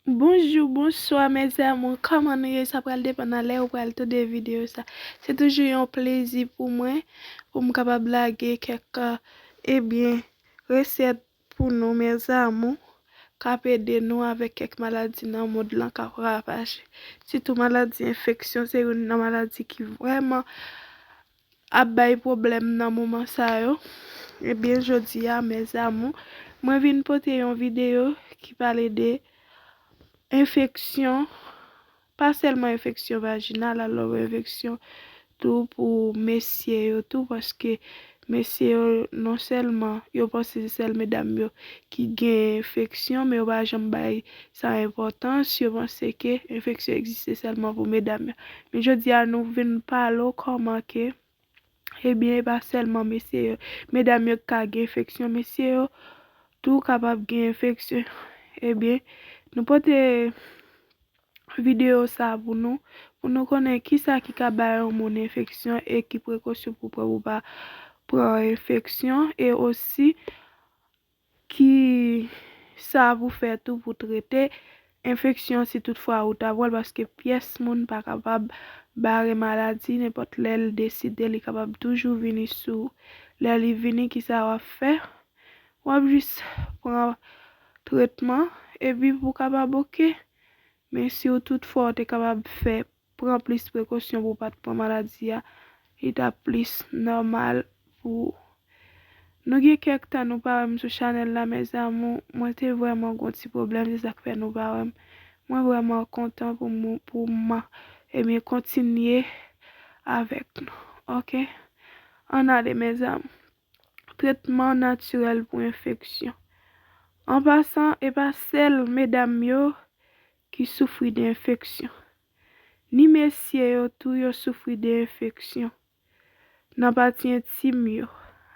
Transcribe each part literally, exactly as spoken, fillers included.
Bonjou, bonswa, mes amours. Kòman nou ye? Sa pral depann nan lè ou pral tande videyo sa. Se toujou yon plezi pou mwen, pou m kapab lage kèk, ebyen, resèt pou nou, mes amours, k ap ede nou avèk kèk maladi nan mond lan k ap ravaje. Sitou maladi enfeksyon, se youn nan maladi ki vrèman ap bay pwoblèm nan moman sa yo. Ebyen, jodi a, mes amours, mwen vin pote yon videyo ki pale de enfeksyon, pa sèlman enfeksyon vajinal, alò enfeksyon tou pou mesye yo tou, paske mesye yo, non sèlman yo panse se sèl medam yo ki gen enfeksyon, men yo pa janm bay sa enpòtans, yo panse ke enfeksyon egziste sèlman pou medam yo. Men jodi a, nou vin pale w kòman ke, ebyen, e pa sèlman mesye yo, medam yo ka gen enfeksyon, mesye yo tou kapab gen enfeksyon. Ebyen, nou pote videyo sa pou nou, pou nou konnen kisa ki ka bay yon moun enfeksyon e ki prekosyon pou pran pou pa pran enfeksyon, e osi ki sa pou fè tou pou trete enfeksyon si toutfwa ou ta pran l, paske pyès moun pa kapab bare maladi, nenpòt lè l deside, li kapab toujou vini sou ou. Lè li vini, kisa w ap fè? W ap jis pran tretman, epi pou w kapab oke. Men si w toutfwa w te kapab fè, pran plis prekosyon pou w pa t pran maladi a, li t ap plis nòmal pou ou. Nou gen kèk tan nou pa wè m sou chanèl la, mes amours. Mwen te vrèman gen yon ti pwoblèm, se sa k fè nou pa wè m. Mwen vrèman kontan pou mwen, pou mwen, ebyen, kontinye avèk nou. Oke? Ann ale, mes amours. Tretman natirèl pou enfeksyon. An pasan, e pa sèl medam yo ki soufri de enfeksyon. Ni mesye yo tou yo soufri de enfeksyon nan pati entim yo.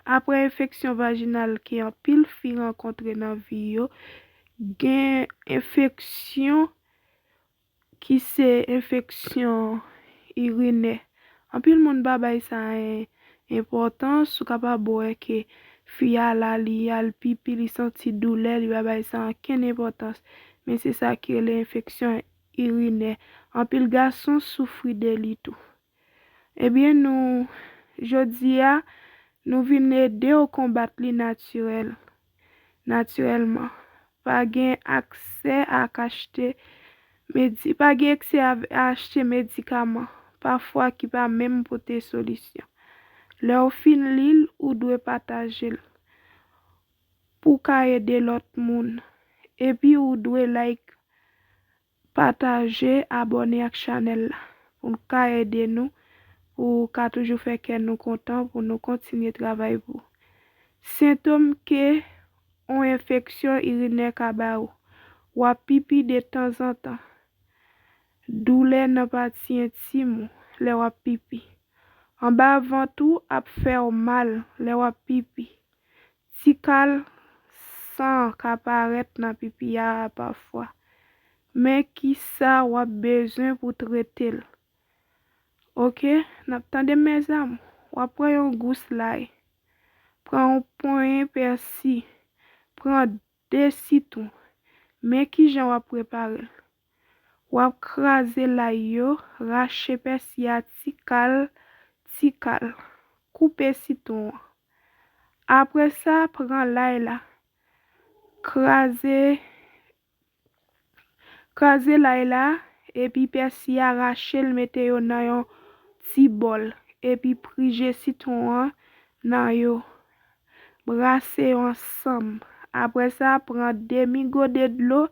Apre enfeksyon vajinal ke anpil fi rankontre nan vi yo, gen enfeksyon ki se enfeksyon irinè. Anpil moun pa bay sa en-, enpòtans, ou kapab wè ke fi a la, li al pipi, li santi doulè, li pa bay sa ankenn enpòtans. Men se sa ki rele enfeksyon irinè. Anpil gason soufri de li tou. Ebyen, nou, jodi a, nou vin ede w konbat li natirèl, natirèlman. Pa gen aksè ak achte medi-, pa gen aksè a, a achte medikaman, pafwa ki pa menm pote solisyon. Lè w fin li l, ou dwe pataje l pou w ka ede lòt moun. Epi ou dwe like, pataje, abòne ak chanèl la pou l ka ede nou, pou w ka toujou fè kè nou kontan, pou nou kontinye travay pou ou. Sentom ke yon enfeksyon irinè ka ba ou. W ap pipi detanzantan. Doulè nan pati entim ou lè w ap pipi. Anba vant ou ap fè w mal lè w ap pipi. Ti kal san ka parèt nan pipi a pafwa. Men kisa w ap bezwen pou trete l? Oke, n ap tande m, mes amours. W ap pran yon gous lay. Pran yon ponyen pèsi. Pran de sitwon. Men kijan w ap prepare l. W ap kraze lay yo, rache pèsi a ti kal, ti kal. Koupe sitwon an. Apre sa, pran lay la. Kraze, kraze lay la, epi pèsi a, rache l, mete yo nan yon ti bòl, epi prije sitwon an nan yo. Brase yo ansanm. Apre sa, pran demi gode dlo,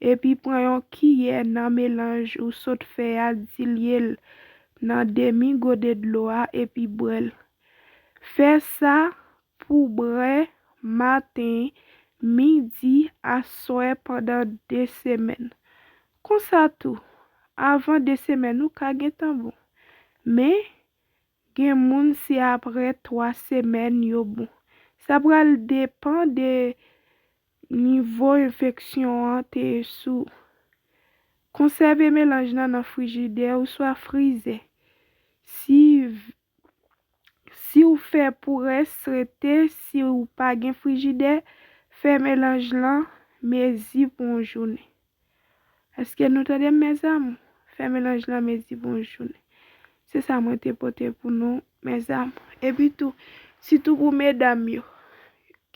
epi pran yon kiyè nan melanj ou sot fè a, dilye l nan demi gode dlo a, epi bwè l. Fè sa pou bwè maten, midi, aswè pandan de semèn. Konsa tou, avan de semèn ou ka gentan bon. Men, gen moun se apre twa semèn yo bon. Sa pral depan de nivo enfeksyon an te ye sou ou. Konsève melanj lan nan frijidè oswa frizè. Si, si w fè pou rès rete, si w pa gen frijidè, fè melanj lan mezi pou yon jounen. Èske nou tande m, mezanmi? Fè melanj lan, mezi, bonjou. Se sa mwen te pote pou nou, mezanmi. Epi tou, sitou pou medam yo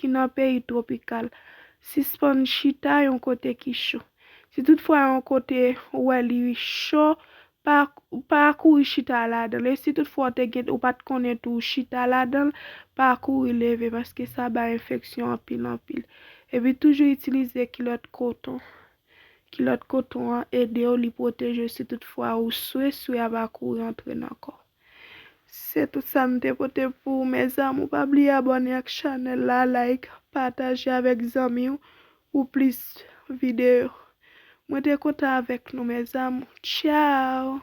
ki nan peyi twopikal, sispann chita yon kote ki cho. Si toutfwa yon kote ou wè li cho, pa, pa kouri chita ladan l. E si toutfwa ou te gen, ou pa t konnen tou ou chita ladan l, pa kouri leve, paske sa bay enfeksyon anpil, anpil. Epi toujou itilize kilòt koton. Kilòt koton an ede w, li pwoteje w si toutfwa ou swe, swe a pa kouri antre nan kò w. Se tout sa m te pote pou ou, mezanmi. Pa bliye abòne ak chanèl la, like, pataje avèk zanmi w pou plis videyo. Mwen te kontan avèk nou, mezanmi. Tchao!